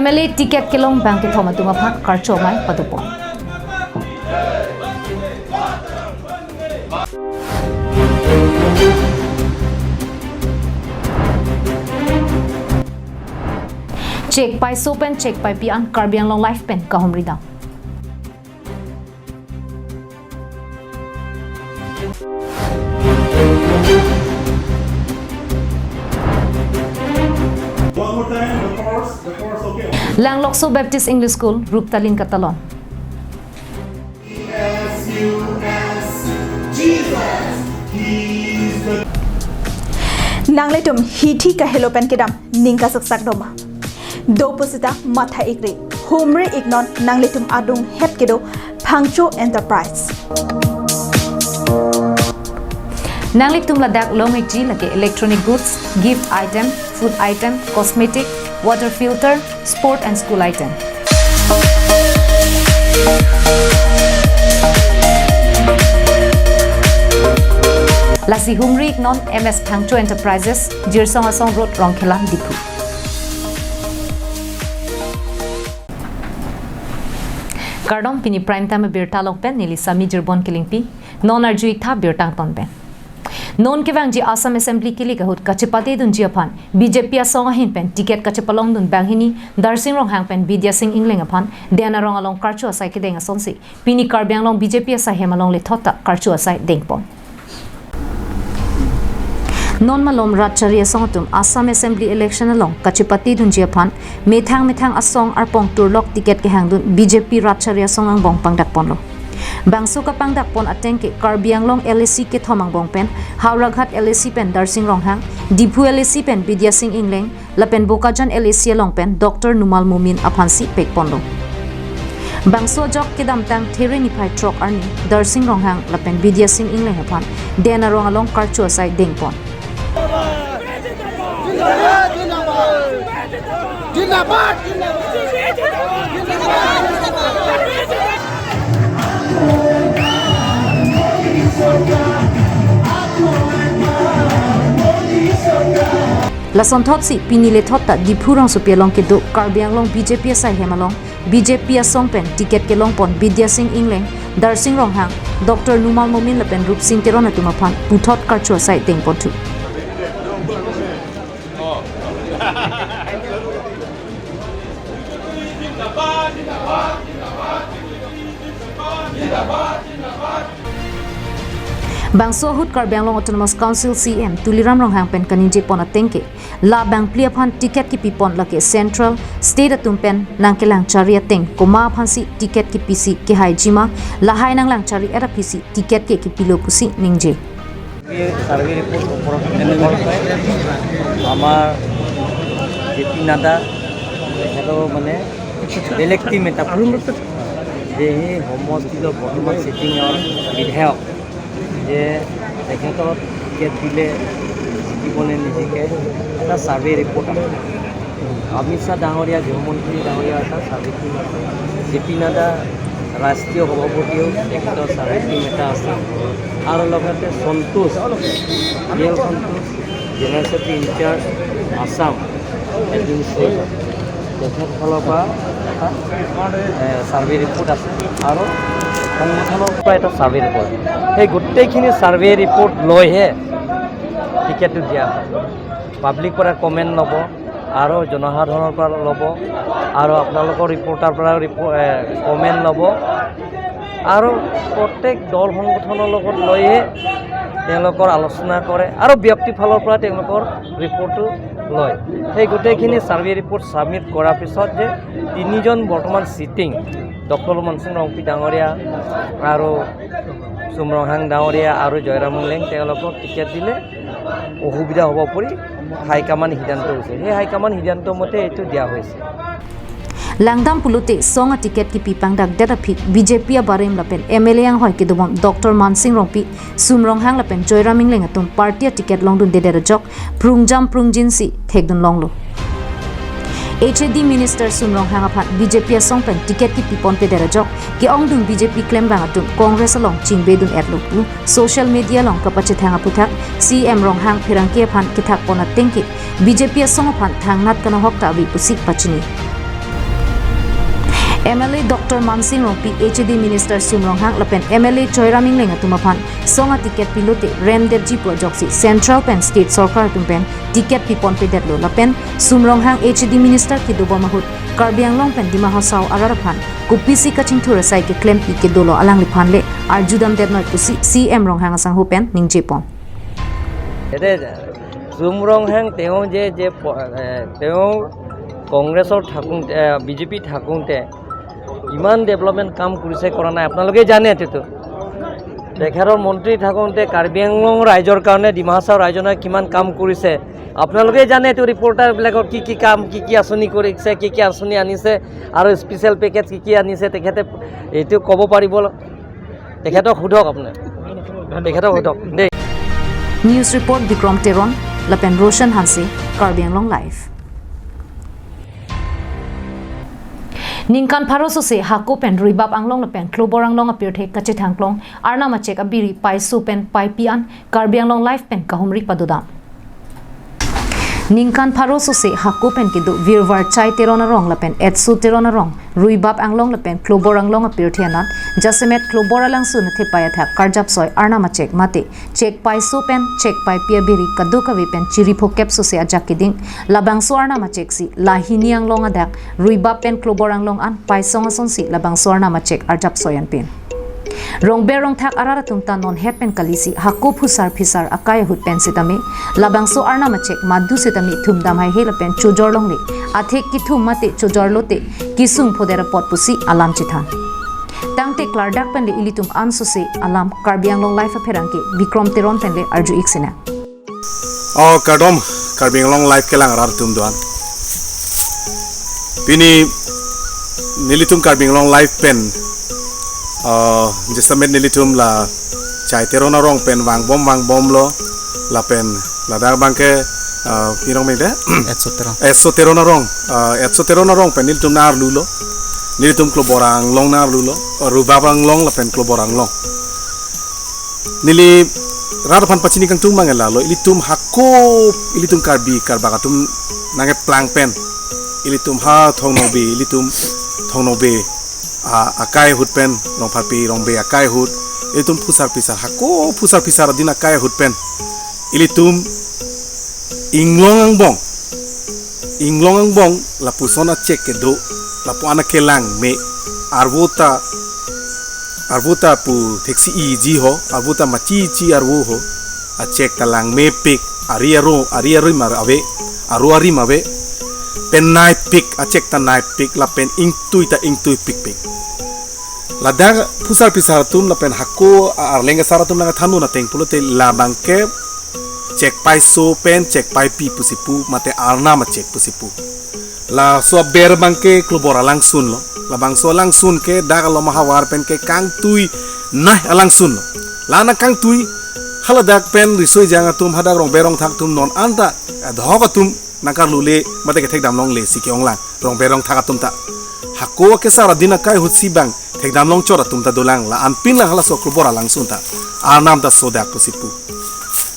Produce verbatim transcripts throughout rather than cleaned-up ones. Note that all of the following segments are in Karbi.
M L A ticket kelong bang kethom atum aphan karcho amei padopon. Chek paiso pen chek paipi an Karbi Anglong Live pen kahumri dam. One more time, the chorus, the chorus, okay? Langlokso Baptist English School, Ruptalin Katalon. S U S, Jesus, He is the Nanglitum hithi kahelo pen kedam ning kasaksak doma. Do pusita matha ikri, humri iknon nanglitum adung het kedo Phangcho Enterprise. Nanglitum ladak long ikji lake electronic goods, gift item, food item, cosmetic, water filter, sport and school item. Lasi humri iknon M S Phangcho Enterprises, Jirsong Asong Road, Rongkhela, Diphu. Kardom, pini Prime Time abirta along pen neli Sami Jirbon Kilingpi. Non arju iktha birta angton pen. Non kevangji Assam Assembly kilik ahut kachepate dunji aphan B J P asong ahin pen ticket kachepalong dun banghini Darsing Ronghang pen Bidya Sing Engleng aphan Den Arong along karcho asai kedeng asonsi pini Karbi Anglong B J P asai hem along lethot ta karcho asai dengpon. Non malom rat chari asong atum Assam Assembly election along kachepate dunji aphan methang methang asong arpong turlok ticket kehang dun B J P rat chari asong angbong pangdak ponlo. Bangso kapangdak pon ateng ke Karbi Anglong L A C kethom angbong pen Howraghat L A C pen Darsing Ronghang, Diphu L A C pen Bidya Sing Engleng, lapen Bokajan L A C along pen Doctor Numal Momin aphansi pekponlo. Bangso ajok kedamtang There niphai throk arni Darsing Ronghang lapen Bidya Sing Engleng aphan Den Arong along karcho asai dengpon. Lasonthotsi pini lethot ta Diphu rongsopi along kedo Karbi Anglong B J P asai hem along B J P asong pen ticket kelongpon Bidya Sing Engleng, Darsing Ronghang, Doctor Numal Momin lapen Rupsing Teron atum aphan puthot karcho asai dengpon thu. Bangso ahut Karbi Anglong Autonomous Council C E M Tuliram Ronghang pen kaningje pon ateng ke, la bangphli aphan ticket kipipon lake Central, State atum pen nangkelang chari ateng komat aphansi ticket kipisi kehaiji ma, lahai nanglang chari-et aphisi ticket ke kipilo pusi ningje. Survey report ওপৰত আমাৰ J P Nadda তেখেতৰ মানে বেলেগ টিম এটা পঠিয়াইছে যে সেই সমষ্টিৰ বৰ্তমান ছিটিঙৰ বিধায়ক যে তেখেতৰ টিকেট দিলে জিকিব নে নিজিকে, এটা ছাৰ্ভে ৰিপৰ্ট আছে। অমিত শ্বাহ ডাঙৰীয়া, গৃহমন্ত্ৰী ডাঙৰীয়া এটা ছাৰ্ভে টিম আছে। জে পি নাড্ডা ৰাষ্ট্ৰীয় সভাপতিয়েও তেখেতৰ ছাৰ্ভে টিম এটা আছে। আৰু লগতে সন্তোষ, বি এল সন্তোষ, জেনেৰেল ছেক্ৰেটাৰী ইনচাৰ্জ আছাম এডমিনিষ্ট্ৰেশ্যন, তেখেত ফালৰ পৰা এটা, এ, ছাৰ্ভে ৰিপৰ্ট আছে আৰু সংগঠনৰ পৰা এটা ছাৰ্ভে ৰিপৰ্ট। সেই গোটেইখিনি ছাৰ্ভে ৰিপৰ্ট লৈহে টিকেটটো দিয়া হয়। পাব্লিক পৰা কমেণ্ট ল'ব আৰু জনসাধাৰণৰ পৰা ল'ব আৰু আপোনালোকৰ ৰিপৰ্টাৰ পৰা ৰিপ-, এ, কমেণ্ট ল'ব আৰু প্ৰত্যেক দল সংগঠনৰ লগত লৈহে তেওঁলোকৰ আলোচনা কৰে আৰু ব্যক্তি ফালৰ পৰা তেওঁলোকৰ ৰিপৰ্টটো লয়। সেই গোটেইখিনি ছাৰ্ভে ৰিপৰ্ট ছাবমিট কৰাৰ পিছত যে তিনিজন বৰ্তমান ছিটিং, ডক্টৰ মনসিং ৰংপি ডাঙৰীয়া আৰু চুমৰংহাং ডাঙৰীয়া আৰু জয়ৰাম ইংলেং তেওঁলোকক টিকেট দিলে অসুবিধা হ'ব বুলি হাইকমাণ্ড সিদ্ধান্ত হৈছে। সেই হাইকমাণ্ড সিদ্ধান্ত মতে এইটো দিয়া হৈছে। Langdam pulote song a-ticket kipi pangdakdet aphi B J P abarim lapen M L A anghoi kedobom Doctor Mansing Rongpi, Sum Ronghang lapen Joyram Engleng atum party a-ticket longdundedet ajok prungjam prungjinsi thekdun longlo. H A D Minister Sum Ronghang aphan B J P asong pen ticket kipi ponpedet ajok ke-ongdung B J P klembang atum Congress along chingbedun-etlo pu social media along kapachethang aputhak C M Ronghang pherangke aphan kethak pon ateng ke B J P asong aphan thangnat kanohok ta ave pusi pachini. M L A Doctor Mansing Rongpi, H A D Minister Sum Ronghang lapen M L A Choiram Engleng atum aphan song a ticket pilote remdetji pu ajoksi Central pen State Sorkar atum pen ticket piponpedetlo lapen Sum Ronghang H A D Minister kedobom ahut Karbi Anglong pen Dima Hasao arat aphan kopisi kachingthur asai keklempi kedolo alangliphan le arjudamdetnoi pusi C M Ronghang asangho pen ningjepon. এতিয়া চুম ৰংহাং তেওঁ যে যে প- এ, তেওঁ কংগ্ৰেছৰ থাকোঁতে, এ, B J P থাকোঁতে ইমান ডেভেলপমেণ্ট কাম কৰিছে, কৰা নাই, আপোনালোকে জানে এইটোতো। তেখেতৰ মন্ত্ৰী থাকোঁতে কাৰ্বি আংলং ৰাইজৰ কাৰণে, ডিমা হাছাও ৰাইজৰ কাৰণে কিমান কাম কৰিছে আপোনালোকে জানে। এইটো ৰিপৰ্টাৰবিলাকক কি কি কাম, কি কি আঁচনি কৰিছে, কি কি আঁচনি আনিছে আৰু স্পেচিয়েল পেকেজ কি কি আনিছে, তেখেতে এইটো ক'ব পাৰিব। তেখেতক সোধক আপুনি, তেখেতক সোধক দেই। News report Bikrom Teron lapen Roshan Hanse, Karbi Anglong Live. Ningkan pharo sose hako pen Ruibap Anglong lapen Klobor Anglong apirthe kachethangklong Arnam achek abiri paiso pen paipi an Karbi Anglong Live pen kahumri padodam. Ningkan pharo sose hako pen kedo Virvar Chai Teron arong lapen Etso Teron arong Ruibap Anglong lapen Klobor Anglong apirthe anat jasemet Klobor alangsun athepai athak karjapsoi Arnam achek mate chek paiso pen chek paipi abiri kadokave pen chiri phokep sose ajak keding labangso Arnam achek si lahini anglong adak Ruibap pen Klobor Anglong an paisong asonsi labangso Arnam achek arjapsoi anpin. Rongber rongthak arat atum ta non het pen kalisi hako phusar phisar akai ahut pen sitame labangso Arnam achek madu sitame thumdam haihe lapen chojor longle, athek kithum mate chojor lote kisung phoder apot pusi alam chethan. Tangte klardak pen le ilitum ansose alam Karbi Anglong Live apherangke Bikrom Teron pen le arju-ik sinang. O kardom, Karbi Anglong Live kelang arat atum doan. Pini nelitum Karbi Anglong Live pen, uh, jasemet nelitum la Chai Teron arong pen vangbom vangbomlo, lapen ladak abangke, uh, pirong mengde? Etso Teron. Etso Teron arong, uh, Etso Teron arong pen nelitum nangarlulo. Nelitum Klobor Anglong nangarlulo, uh, Ruibap Anglong lapen Klobor Anglong. Neli rat aphan pachini kangtung mang lalo, ilitum hako, ilitum Karbi Karbak atum nangkeplang pen, ilitum ha Thong Nokbe, ilitum Thong Nokbe, a, akai ahut pen, Rongpharpi Rongbe akai ahut, ilitum phusar phisar, hako phusar phisar adin akai ahut pen, ilitum inglong angbong, inglong angbong lapuson achek kedo, lapu-an akelang me, arvo ta, arvo ta pu theksi iji ho, arvo ta machi chi arvo ho, achek ta langmepik, ari aro, ari aroi mar ave, aro ari mave, pen naipik, achek ta naipik, lapen ingtui ta ingtui pikpik. Ladak phusar phisar atum lapen hako a-, arleng asar atum nangthannon ateng pulote labangke chek paiso pen chek paipi pusi pu, mate Arnam achek pusi pu. Laso aber abangke Klobor alangsun lo. Labangso alangsun ke dak alom ahavar pen ke kangtui nai alangsun lo. La nangkangtui haladak pen riso ejang atum, hadak rongber rongthak atum, non anta adhok atum nangkarlule mate kethekdam longle si ke-onglang rongber rongthak atum ta. Hako kesar adin akai ahut si bang thekdam longchot atum ta dolang, la anpin la halaso Klobor alangsun ta Arnam ta sodak pusi pu.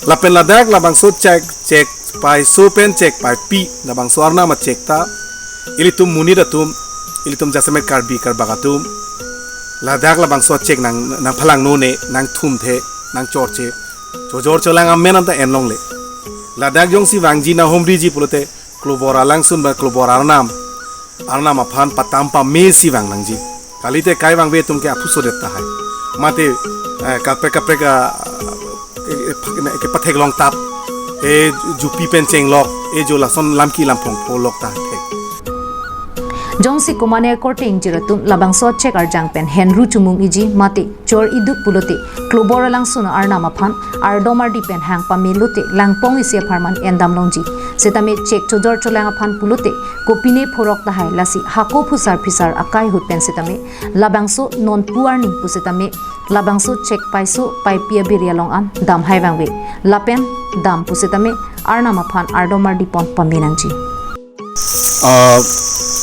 Lapen ladak labangso chek, chek paiso pen chek paipi, labangso Arnam achek ta ilitum monit atum, ilitum jasemet Karbi Karbak atum, ladak labangso achek nang, nangphalang none, nangthumthe, nangchorche, chojor cholang amen anta en longle. Ladak jongsi vangji nanghumriji pulote Klobor alangsun ba Klobor Arnam, Arnam aphan patam pame si vang nangji. Kalite kai vangve atum ke aphuso det tahai. Mate, eh, kaprek kaprek, ah, eh, eh, kepathek longtap. E jupi pen chenglok, e jo lason lamki lamphong pholok ta thek. Jongsi komane korte ingjir atum labangso achek arjang pen henru chumung iji mate chor iduk pulote Klobor alangsun Arnam aphan ardom ardi pen hang pame lote langpong isi apharman endam longji. Setame chek chojor cholang aphan pulote kopine phorok tahai, lasi hako phusar phisar akai ahut pen setame labangso nonpu arni pu setame labangso chek paiso paipi abiri along an dam hai vangve. Lapen dam pu setame Arnam aphan ardom ardi pon pame nangji. Ah,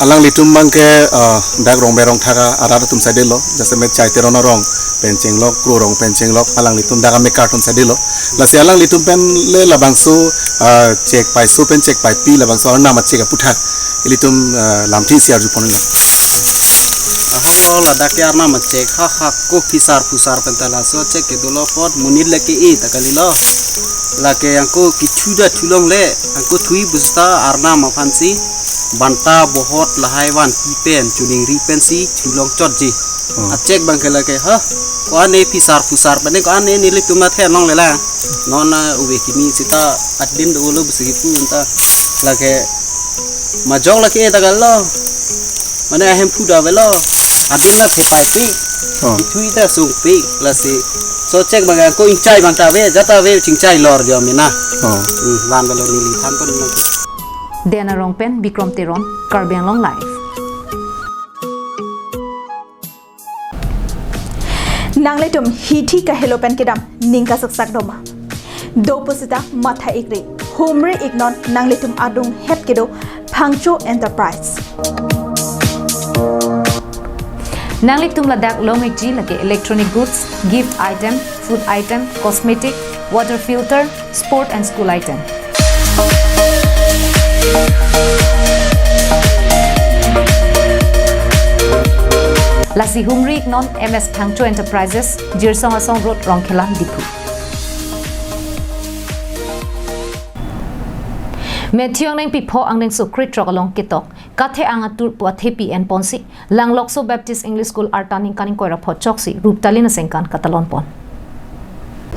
alanglitum abangke, ah, dak rongber rongthak arat atum side lo, jasemet Chai Teron arong pen chenglok, Kro arong pen chenglok, alanglitum dak amekar atum side lo. Lasi alanglitum pen le labangso, ah, chek paiso pen chek paipi labangso Arnam achek aputhak ilitum, ah, lamthe isi arju pon nang. Aho, ladak ke arnam achek, ha ha, ko phisar phusar pen ta laso achek ke dolo apot monit lake e ta kalilo. Lake angko kithu ta thu longle, angko thui busta arnam aphansi banta bohot lahai vanpi pen chuningri pensi thu long chotji. Hmm. Achek abang ke lake ha, ko-an e phisar phusar pen ko-an e nelitum ta the longlelang. Non na ove kimi sita adim dolo busi kipu ta lake majok lake e ta kalilo. Mane ahemphu ta avelo. Adim ta thepaipi. Oh. Thui ta sungpi. Lasi so achek abang ko ingchai abang ta ave, ja ta ave chingchai lor jo mina. Oh. Hmm, van avelo neli thanpon ma. Dena Rongpen, Bikrom Teron, Karbi Anglong Live. Nanglitum hithi kahelo pen kedam ning kasaksak doma? Do pusita matha ikri, humri iknon nanglitum adung het kedo Phangcho Enterprise. Nanglitum ladak long ikji lake electronic goods, gift item, food item, cosmetic, water filter, sport and school item. Lasi humri iknon M S Phangcho Enterprises, Jirsong Asong Road, Rongkhelan, Diphu. Matthew angnengpi pho angdengso krethrok along ketok, kathe-ang atur pu athepi enponsi Langlokso Baptist English School arta ningkan ingkoi ra pho choksi Ruptalin asengkan katalon pon.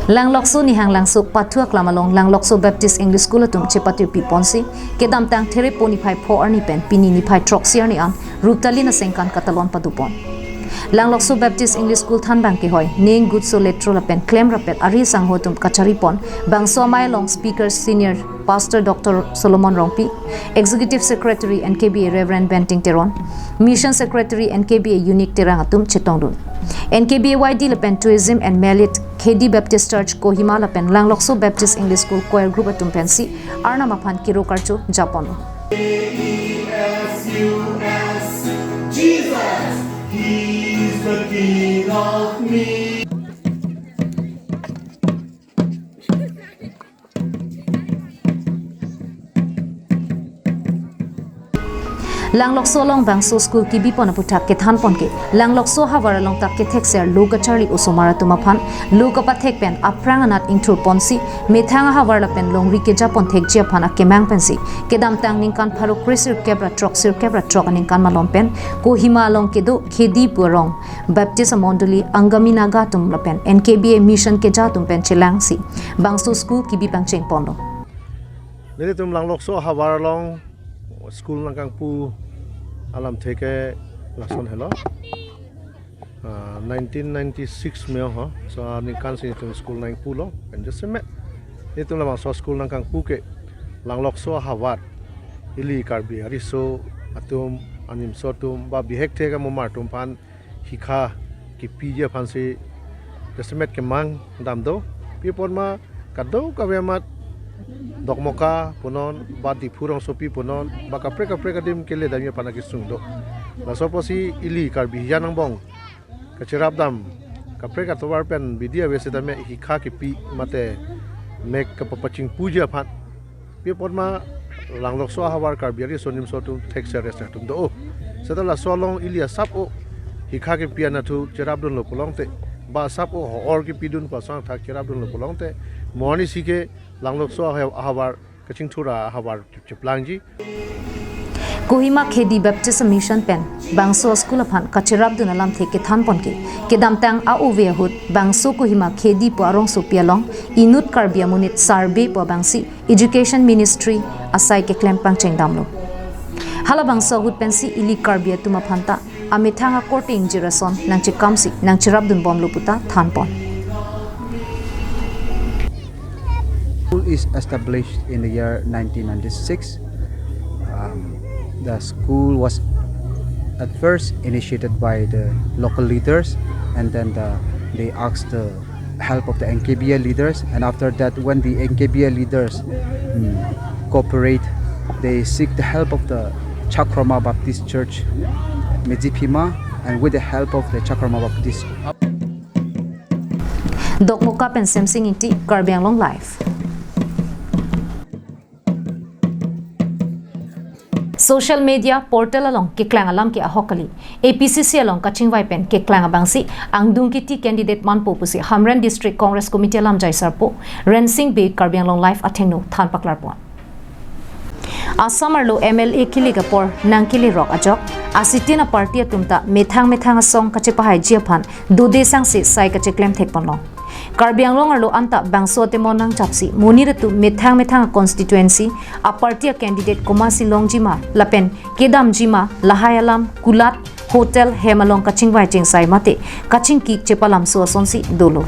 Langlokso Nihang Langso pathu aklam along Langlokso Baptist English School atum chepathupi ponsi kedamtang Therepo niphai pho arni pen pini niphai throksi arni an Ruptalin asengkan katalon padu pon. Langlokso Baptist English School thanbang kehoi Neng Gutso Letro lapen klem rapet ari sangho atum kachari pon, bangso amei along speaker senior Pastor Doctor Solomon Rongpi, Executive Secretary N K B A Reverend Benting Teron, Mission Secretary N K B A Unique Terang atum chetongdun. N K B A Y D lapen Tourism and Malit, Khedi Baptist Church Kohima lapen Langlokso Baptist English School Choir Group atum pensi arnam aphan kiro karcho japonlo. Jesus, He's the King of me. Langlokso along bangso school kibipon aputhak kethanpon ke Langlokso ahavar along ta kethekser lo kacharli osomar atum aphan lo kapathek pen aphrang anat ingthur ponsi methang ahavar lapen longri kejapon thekji aphan akemang pensi kedamtang ningkan pharo kre sirkep ra throk sirkep ra throk aningkan malom pen Kohima along kedo Khedi pu arong Baptist amondoli Angami Naga atum lapen N K B A Mission keja atum pen chelangsi bangso school kibi pangcheng ponlo. Nelitum Langlokso ahavar along school nangkangpu alamthe ke lason helo. Ah, nineteen ninety-six meo ho. So, ah, ningkan si nelitum school nangpulo. Pen jasemet nelitum labangso school nangkangpu ke Langlokso ahavar ili Karbi ariso atum, animso atum, ba bihek thek amomar atum aphan hikha kipiji aphansi jasemet kemang damdo. Pi apot ma kadokave amat Dokmoka punon, ba Diphu rongsopi punon, ba kaprek kaprek adim kele damji aphan akesung do. Laso apotsi ili Karbi hijan angbong kacherap dam, kaprek atovar pen bidi ave setame hikha kipi mate mek kapapachingpuji aphan. Pi apot ma Langlokso ahavar Karbi ariso animso atum thekser reser atum do. Seta laso along ili asap o hikha kipi anatthu cherapdunlo pulote, ba asap o ho-or kipidun pu asong thak cherapdunlo pulote, mo arnisi ke Langlokso aha-, ahavar kachingthur ahavar cheplangji. Kohima Khedi Baptist Mission pen bangso school aphan kacherapdun alamthe kethanpon ke kedamtang a-ove ahut bangso Kohima Khedi pu arongsopi along inut Karbi amonit sarbe pu abangsi Education Ministry asai keklem pangcheng damlo. Halabangso ahut pensi ili Karbi atum aphan ta amethang akorte ingjir ason nangchekamsi nangcherapdunbomlo puta thanpon. School is established in the year nineteen ninety-six. Um, the school was at first initiated by the local leaders, and then the, they asked the help of the N K B A leaders, and after that, when the N K B A leaders, mm, cooperate, they seek the help of the Chakrama Baptist Church, Medziphema, and with the help of the Chakrama Baptist. Dokmoka pen Semsing Ingti, Karbi Anglong Live. Social media portal along keklang alam ke ahok kali. A P C C along kachingvai pen keklang abangsi angdung kiti candidate manpo pusi Hamren District Congress Committee alamjai sarpo Rensing Bey Karbi Anglong Live athengno than paklarpon. Assam arlo M L A kilik apor nangkilerok ajok, asitin a-party atum ta methang methang asong kachepahaiji aphan dode sangse sai kacheklem thekponlong. Karbi Anglong arlo anta bangso atemon nangchapsi monit atum methang methang a-constituency a-party a-candidate komatsi longjima lapen kedamjima lahai alam kulat, hotel, hem along kachingvai chingsai mate kachingki chepalamso asonsi dolo.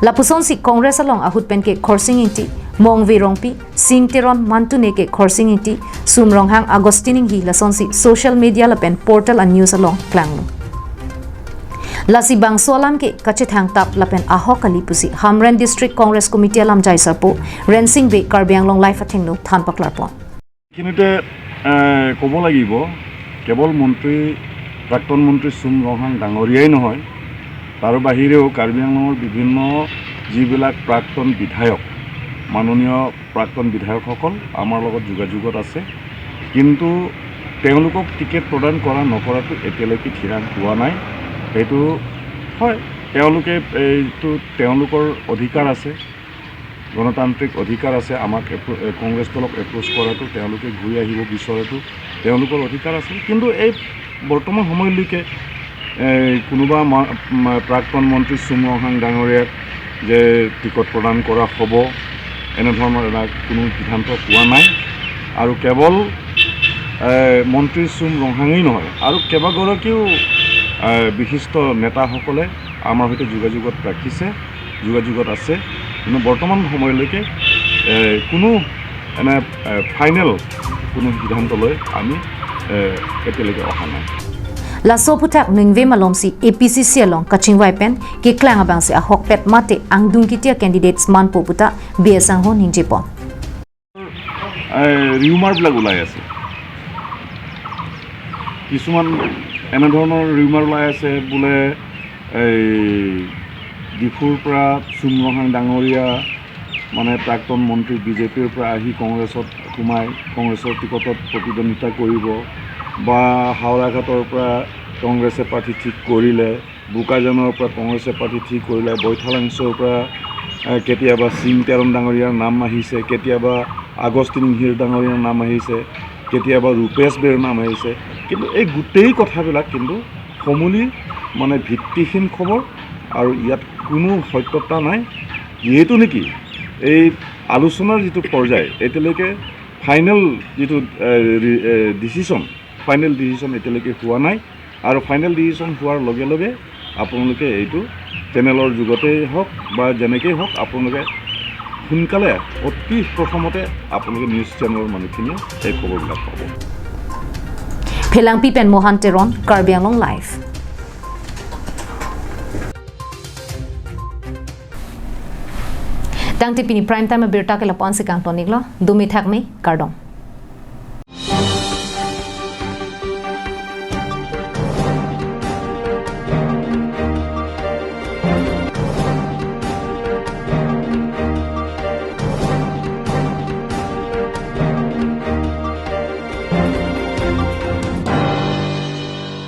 Lapusonsi Congress along ahut pen ke Khorsing Ingti, Mongve Rongpi, Sing Teron, Mantu Neke, Khorsing Ingti, Sum Ronghang, Augustine Inghi lasonsi social media lapen portal a-news along klanglo. Lasi bangso alam ke kachethangtap lapen ahok kali pusi Hamren District Congress Committee alamjai sarpo Rensing Bey Karbi Anglong Live athengno than paklarpon. এইখিনিতে এ, ক'ব লাগিব, কেৱল মন্ত্ৰী, প্ৰাক্তন মন্ত্ৰী চুম ৰংহাং ডাঙৰীয়াই নহয়, তাৰ বাহিৰেও কাৰ্বি আংলঙৰ বিভিন্ন যিবিলাক প্ৰাক্তন বিধায়ক, মাননীয় প্ৰাক্তন বিধায়কসকল আমাৰ লগত যোগাযোগত আছে। কিন্তু তেওঁলোকক টিকেট প্ৰদান কৰা নকৰাটো এতিয়ালৈকে থিৰাং হোৱা নাই। সেইটো হয়, তেওঁলোকে এইটো তেওঁলোকৰ অধিকাৰ আছে, গণতান্ত্ৰিক অধিকাৰ আছে আমাক এপ্ৰ-, এ, কংগ্ৰেছ দলক এপ্ৰ'চ কৰাটো, তেওঁলোকে ঘূৰি আহিব বিচৰাটো তেওঁলোকৰ অধিকাৰ আছে। কিন্তু এই বৰ্তমান সময়লৈকে এই কোনোবা মা-, মা-, প্ৰাক্তন মন্ত্ৰী চুম ৰংহাং ডাঙৰীয়াক যে টিকট প্ৰদান কৰা হ'ব, এনেধৰণৰ এটা কোনো সিদ্ধান্ত হোৱা নাই। আৰু কেৱল এ, মন্ত্ৰী চুম ৰংহাঙেই নহয়, আৰু কেইবাগৰাকীও এ, বিশিষ্ট নেতাসকলে আমাৰ সৈতে যোগাযোগত ৰাখিছে, যোগাযোগত আছে। কিন্তু বৰ্তমান সময়লৈকে এ, কোনো এনে এ, ফাইনেল কোনো সিদ্ধান্তলৈ আমি এ, এতিয়ালৈকে অহা নাই। Laso aphuthak ningve malomsi A P C C along kachingvai pen keklang abangsi ahokpet mate angdung kiti a-candidates manpo puta B S Sangho ningjepon. এই ৰিউমাৰবিলাক ওলাই আছে। কিছুমান এনেধৰণৰ ৰিউমাৰ ওলাই আছে বোলে এই ডিফুৰ পৰা চুম ৰংহাং ডাঙৰীয়া, মানে প্ৰাক্তন মন্ত্ৰী, বিজেপিৰ পৰা আহি কংগ্ৰেছত সোমাই কংগ্ৰেছৰ টিকটত প্ৰতিদ্বন্দ্বিতা কৰিব, বা হাওৰাঘাটৰ পৰা কংগ্ৰেছে প্ৰাৰ্থী ঠিক কৰিলে, বোকাজানৰ পৰা কংগ্ৰেছে প্ৰাৰ্থী ঠিক কৰিলে, বৈঠালাংচৰ পৰা এ, কেতিয়াবা সিং তেৰণ ডাঙৰীয়াৰ নাম আহিছে, কেতিয়াবা আগষ্টিন ইংহিৰ ডাঙৰীয়াৰ নাম আহিছে, কেতিয়াবা ৰূপেশ বেৰ নাম আহিছে। কিন্তু এই গোটেই কথাবিলাক কিন্তু সমূলি মানে ভিত্তিহীন খবৰ আৰু ইয়াত কোনো সত্যতা নাই। যিহেতু নেকি এই আলোচনাৰ যিটো পৰ্যায়, এতিয়ালৈকে ফাইনেল যিটো এ, ৰি-, এ, ডিচিশ্যন, ফাইনেল ডিচিশ্যন এতিয়ালৈকে হোৱা নাই। আৰু ফাইনেল ডিচিশ্যন হোৱাৰ লগে লগে আপোনালোকে এইটো চেনেলৰ যোগতেই হওক বা যেনেকেই হওক, আপোনালোকে সোনকালে অতি প্ৰথমতে আপোনালোকে নিউজ চেনেলৰ মানুহখিনিয়ে এই খবৰবিলাক পাব। Phelangpi pen Mohan Teron, Karbi Anglong Live. Tangte pini prime time abirta ke lapu-ansi kangton-iklo, dumi thakmi, kardom.